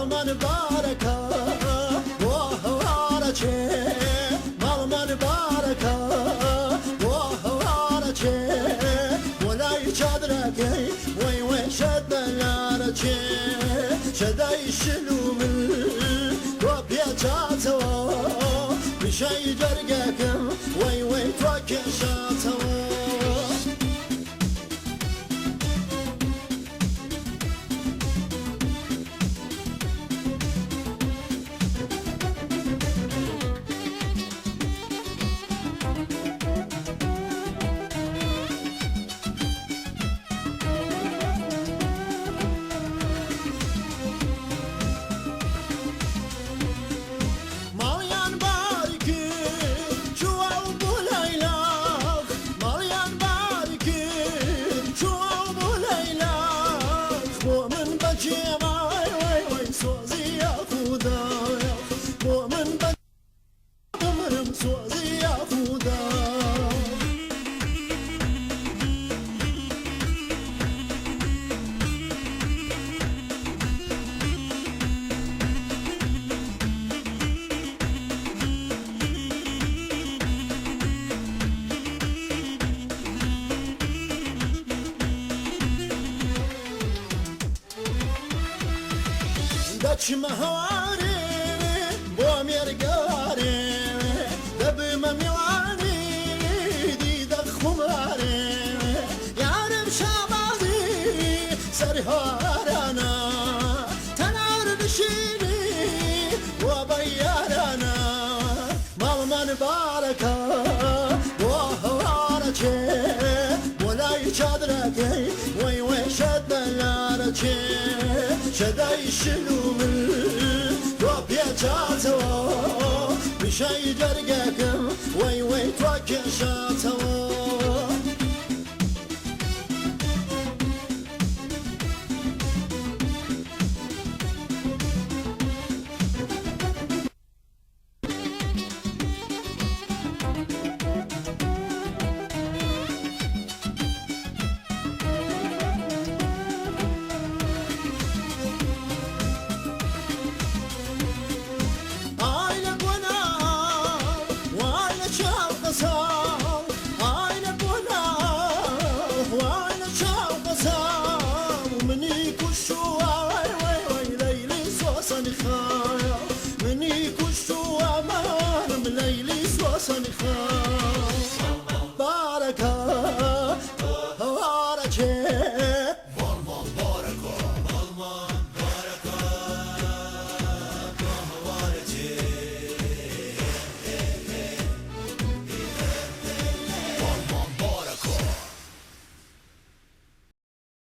ماڵمان بارەکە بۆ هەوارەچێ، ماڵمان بارەکە بۆ هەوارەچێ، بۆ لای چادرەکەی وەی وەی شەد بەلارەچێ، شەدای شل و مل تۆ پێچاتەوە، پیشەی جەرگەکەم وەی وەی تۆ کێشاتەوە. ماڵیان باری کرد چووە و بوو لەیلاخ، ماڵیان باری کرد چووە و بوو لەیلاخ، بۆ من بەجێ مای وەی وەی سۆزی یاخودایە، بۆ من بە بمرم سۆزی یاخودا. دەچمە هەوارێ بۆ مێرگارێ، دەبمە میوانی دیدە خومارێ، یارم شابازی سەر هارانە، تەنار نشینی بۆ بەیارانە، ماڵمان بارەکە بۆ هەوارەچێ، بۆ لای چادرەکەی وەی وەی شەد بەلارەچێ، شەدای شل و مل تۆ پێچاتەوە، پیشەی جەرگەکەم وەی وەی تۆ کێشاتەوە.